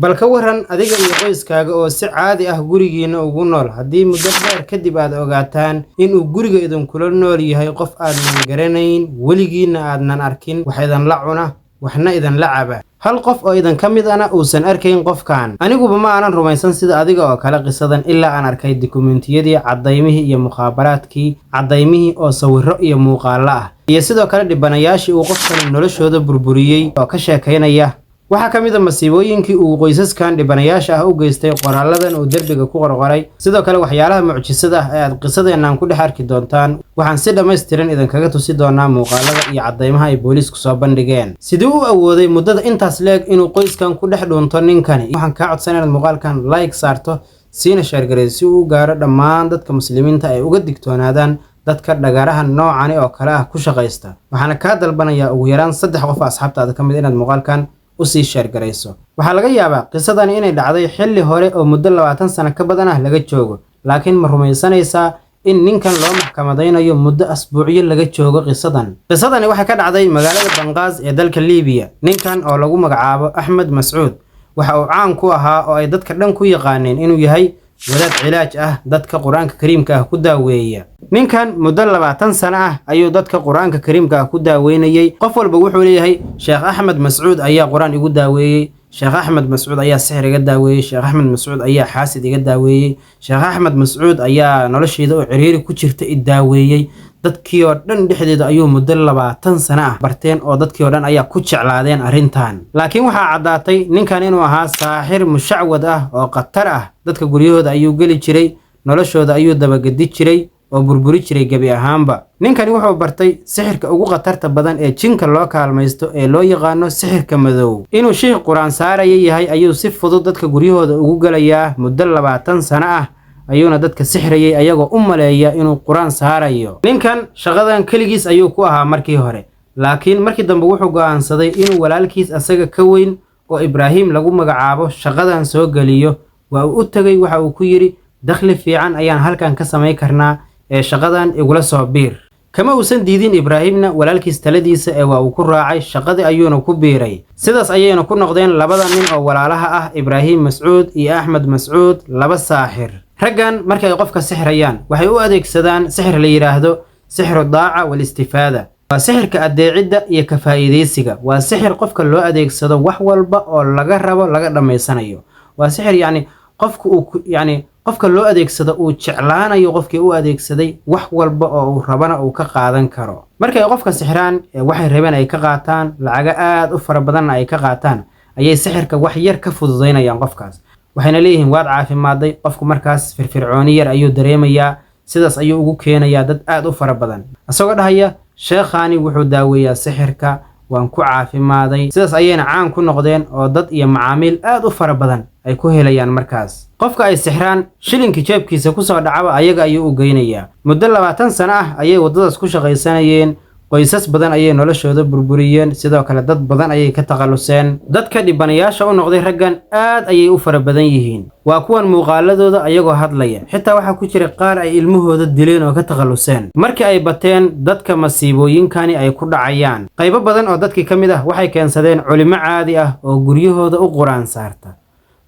Bal ka waran adiga iyo qoyskaaga oo si caadi ah gurigiina ugu nool, haddii muddo dheer kadib aad ogaataan inuu guriga idinkula nool yahay qof aadnan garanayn, weligiina aadnan arkin, wax idinla cuna, waxna idinla caba, hal qof oo idin ka mid ana uusan arkayn qofkan. Aniguba ma aanan rumaysan sida adiga oo kale qisadan ilaa aan arkay dukumentiyadii, cadaymihii iyo mukhaabaraadkii, cadaymihii oo sawirro iyo muuqaallo ah, iyo sidoo kale dhibanayaashii uu qofkani noloshooda burburiyey oo ka sheekaynaya. Waxaa ka mid a masiibooyinkii uu qoysaskan dhibanayaasha ah u geystay qoralladan uu derbiga ku qorqoray. Sidoo kale waxyaalaha mucjisada ah ee aad qisadeennan ku dhex arki doontaan waxaan si dhammaystiran idinkaga tusi doonaa muuqaalada iyo caddaymaha ay booliisku soo bandhigeen. Sidii u awooday muddada intaas leeg inuu qoyskan ku dhex dhuunto ninkani? Waxaan kaa codsan inaad muuqaalkan like saarto, siina share garayso si uu u gaaro dhammaan dadka muslimiinta ay uga digtoonaadaan dadka dhagaraha noocani oo kale ah ku shaqaysta. Waxaana kaa dalbanayaa ugu yaraan 3 qof asxaabtaada ka mid inaad muuqaalkan usii share garayso. Waxaa laga yaabaa qisadani inay dhacday xilli hore oo muddo 20 sano ka badan ah laga joogo, laakiin ma rumaysanaysaa in ninkan loo maxkamadaynayo muddo asbuucyo laga joogo qisadan? Qisadani waxay ka dhacday magaalada Banqaas ee dalka Liibiya. Ninkan oo lagu magacaabo Axmed Mascuud waxa uu caan ku ahaa oo ay dadka dhan ku yaqaaneen inuu yahay wadaad cilaaj ah, dadka Qur-aanka Kariimka ah ku daaweeya. Ninkan muddo 20 sano ah ayuu dadka Qur-aanka Kariimka ah ku daaweynayey. Qof walba wuxuu leeyahay Sheekh Axmed Mascuud ayaa Qur-aan igu daaweeyey, Sheekh Axmed Mascuud ayaa sixir iga daaweeyey, Sheekh Axmed Mascuud ayaa xaasid iga daaweeyey, Sheekh Axmed Mascuud ayaa noloshayda oo ciriiri ku jirta i daaweeyey. Dadkii oo dhan dhexdeeda ayuu muddo 20 sano ah barteen oo dadkii oo dhan ayaa ku jeclaadeen arrintan. Laakiin waxaa caddaatay ninkan inuu ahaa saaxir mushacwad ah oo khatar ah. Dadka guryahooda ayuu geli jiray, noloshooda ayuu dabagedi jiray oo burburi jiray gebi ahaanba. Ninkani wuxuu bartay sixirka ugu khatarta badan ee jinka loo kaalmaysto ee loo yaqaano sixirka madow. Inuu sheikh qur-aan saaraya yahay ayuu si fudud dadka guryahooda ugu gelayaa. Muddo 20 sano ah ayuuna dadka sixrayay ayagoo u maleeya inuu qur-aan saarayo. Ninkan shaqadan keligiis ayuu ku ahaa markii hore, laakiin markii dambe wuxuu go'aansaday inuu walaalkiis asaga ka weyn oo Ibraahim lagu magacaabo shaqadan soo geliyo. Waa uu u tegay, waxa uu ku yidhi dakhli fiican ayaan halkan ka samayn karnaa ee shaqadan igula soo biir. Kama uusan diidin Ibraahimna walaalkiis taladiisa ee waa uu ku raacay, shaqadii ayuuna ku biiray. Sidaas ayayna ku noqdeen labada nin oo walaalaha ah, Ibraahim Mascuud iyo Axmed Mascuud, laba saaxir. Raggan markay ay qofka sixrayaan waxay u adeegsadaan sixir la yidhaahdo sixru daaca wal-istifaada. Waa sixirka adeecidda iyo ka faa'iidaysiga. Waa sixir qofka loo adeegsado wax walba oo laga rabo laga dhammaysanayo. Waa sixir yacni qofka uu yacni qofka loo adeegsado uu jeclaanayo qofkii u adeegsaday, wax walba oo uu rabana uu ka qaadan karo. Markay qofka sixraan waxay rabeen ay ka qaataan, lacago aad u fara badanna ay ka qaataan, ayay sixirka wax yar ka fududaynayaan qofkaas. Waxayna leeyihiin waad caafimaaday. Qofku markaas firfircooni yar ayuu dareemayaa, sidaas ayuu ugu keenayaa dad aad u fara badan isagoo dhahaya sheekhaani wuxuu daaweeyaa sixirka, waan ku caafimaaday. Sidaas ayayna caan ku noqdeen oo dad iyo macaamiil aad u fara badan ay ku helayaan. Markaas qofka ay sixraan shilinkii jeebkiisa kusoo dhacaba ayaga ayuu u geynayaa. Muddo 20 sano ah ayay waddadaas ku shaqaysanayeen. Qoysas badan ayay noloshooda burburiyeen, sidoo kale dad badan ayay ka takhaluseen. Dadka dhibanayaasha u noqday raggan aad ayay u fara badan yihiin. Waa kuwan muuqaaladooda ayagoo hadlaya, xitaa waxaa ku jira qaar ay ilmahooda dileen oo ka takhaluseen. Markii ay bateen dadka masiibooyinkani ay ku dhacayaan, qaybo badan oo dadkii ka mid ah waxay keensadeen culimo caadi ah oo guryahooda u qur-aan saarta.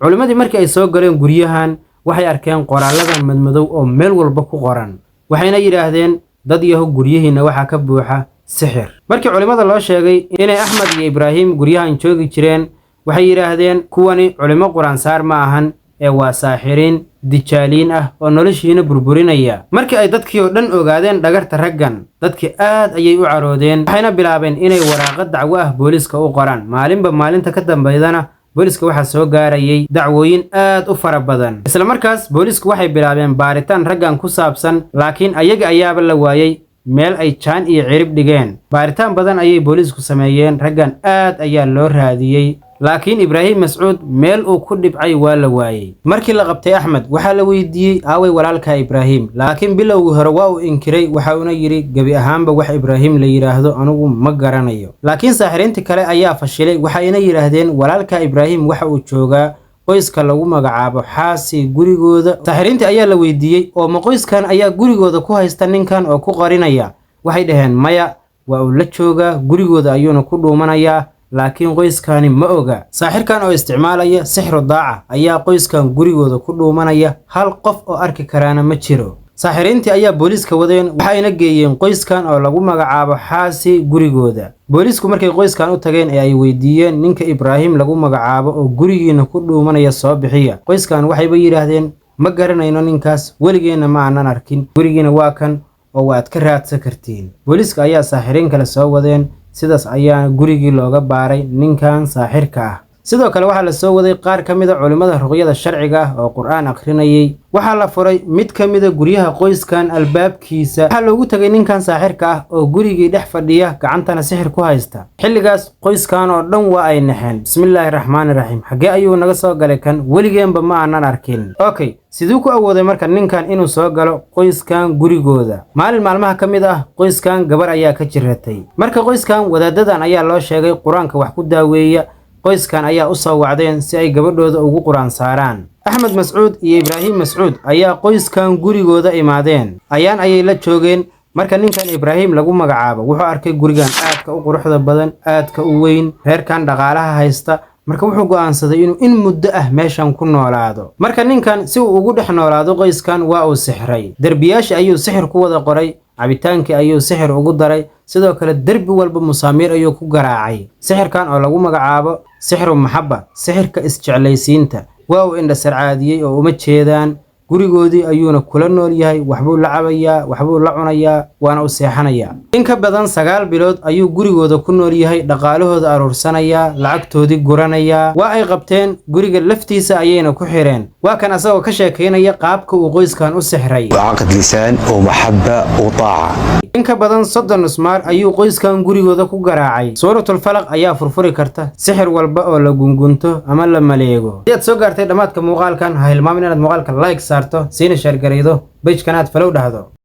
Culimmadii markii ay soo galeen guryahan waxay arkeen qoralladan madmadow oo meel walba ku qoran, waxayna yidhaahdeen dad yahu guryihiinna waxaa ka buuxa sixir. Markii culimmada loo sheegay inay Axmed iyo Ibraahim guryahan joogi jireen, waxay yidhaahdeen kuwani culimo qur-aan saar ma ahan ee waa saaxiriin dijaaliin ah oo noloshiina burburinaya. Markii ay dadkii oo dhan ogaadeen dhagarta raggan, dadkii aad ayay u caroodeen, waxayna bilaabeen inay waraaqo dacwo ah booliiska u qoraan. Maalinba maalinta ka dambaydana booliiska waxaa soo gaarayay dacwooyin aad u fara badan. Isla markaas booliisku waxay bilaabeen baaritaan raggan ku saabsan, laakiin ayaga ayaaba la waayey meel ay jaan iyo cirib dhigeen. Baaritaan badan ayay booliisku sameeyeen, raggan aad ayaa loo raadiyey, laakiin Ibraahim Mascuud meel uu ku dhibcay waa la waayey. Markii la qabtay Axmed waxaa la weydiiyey aaway walaalka Ibraahim, laakiin bilowgii hore waa uu inkiray, waxa uuna yidhi gebi ahaanba wax Ibraahim la yidhaahdo anigu ma garanayo. Laakiin saaxiriintii kale ayaa fashilay, waxayna yidhaahdeen walaalka Ibraahim waxa uu joogaa qoyska lagu magacaabo Xaasi gurigooda. Saaxiriintii ayaa la weydiiyey oo ma qoyskan ayaa gurigooda ku haysta ninkan oo ku qarinaya? Waxay dhaheen maya, waa uu la joogaa gurigooda ayuuna ku dhuumanayaa. Laakiin qoyskani ma oga. Saaxirkan oo isticmaalaya sixru daaca ayaa qoyskan gurigooda ku dhuumanaya, hal qof oo arki karaana ma jiro. Saaxiriintii ayaa booliiska wadeen, waxayna geeyeen qoyskan oo lagu magacaabo Xaasi gurigooda. Booliisku markay qoyskan u tageen ee ay weydiiyeen, "Ninka Ibraahim lagu magacaabo oo gurigiina ku dhuumanaya soo bixiya," qoyskan waxayba yidhaahdeen, "Ma garanayno ninkaas, weligeenna ma aanan arkin, gurigiina waa kan oo waad ka raadsan kartiin." Booliiska ayaa saaxiriin kale soo wadeen, sidaas ayaana gurigii looga baaray ninkan saaxirka ah. Sidoo kale waxaa la soo waday qaar ka mida culimmada ruqyada sharciga ah oo Qur'aan akhrinayay. Waxaa la furay mid ka mida guryaha qoyskan albaabkiisa. Waxaa loogu tegay ninkan saaxirka ah oo gurigii dhex fadhiya, gacantana sixir ku haysta. Xilligaas qoyskan oo dhan waa ay naxeen. "Bismillaahi raxmaani raxiim, xaggee ayuu naga soo galay kan? Weligeenba ma aanan arkin." Okay, siduu ku awooday marka ninkan inuu soo galo qoyskan gurigooda? Maalin maalmaha ka mid ah qoyskan gabar ayaa ka jiratay. Marka qoyskan wadaadadan ayaa loo sheegay Qur-aanka wax ku daaweeya. Qoyskan ayaa u soo wacdeen si ay gabadhooda ugu Qur-aan saaraan. Axmed Mascuud iyo Ibraahim Mascuud ayaa qoyskan gurigooda imaadeen. Ayaan ayay la joogeen. Marka ninkan Ibraahim lagu magacaabo wuxuu arkay gurigan aadka u quruxda badan, aadka u weyn, reerkan dhaqaalaha haysta. Marka wuxuu go'aansaday inuu in muddo ah meeshan ku noolaado. Marka ninkan si uu ugu dhex noolaado qoyskan waa uu sixray. Derbiyaasha ayuu sixir ku wada qoray, cabitaankii ayuu sixir ugu daray, sidoo kale derbi walba musaamiir ayuu ku garaacay. Sixirkan oo lagu magacaabo sixru maxabba, sixirka isjeclaysiinta, waa uu indha sarcaadiyey oo uma jeedaan. Gurigoodii ayuuna kula nool yahay, waxbuu la cabayaa, waxbuu la cunayaa, waana u seexanayaa. In ka badan 9 bilood ayuu gurigooda ku nool yahay, dhaqaalahooda aruursanayaa, lacagtoodii guranayaa. Waa ay qabteen, guriga laftiisa ayayna ku xireen. Waa kan asagoo ka sheekaynaya qaabka uu qoyskan u sixray. وعقد لسان ومحبة وطاعة. In ka badan 30 nusmaar ayuu qoyskan gurigooda ku garaacay. Suuratul Falaq ayaa furfuri karta sixir walba oo la gungunto ama la maleego. Haddii aad soo gaartay dhammaadka muuqaalkan, ha hilmaamin inaad muuqaalka like saarto, siina share garaydo, page-kan aad follow dhahdo.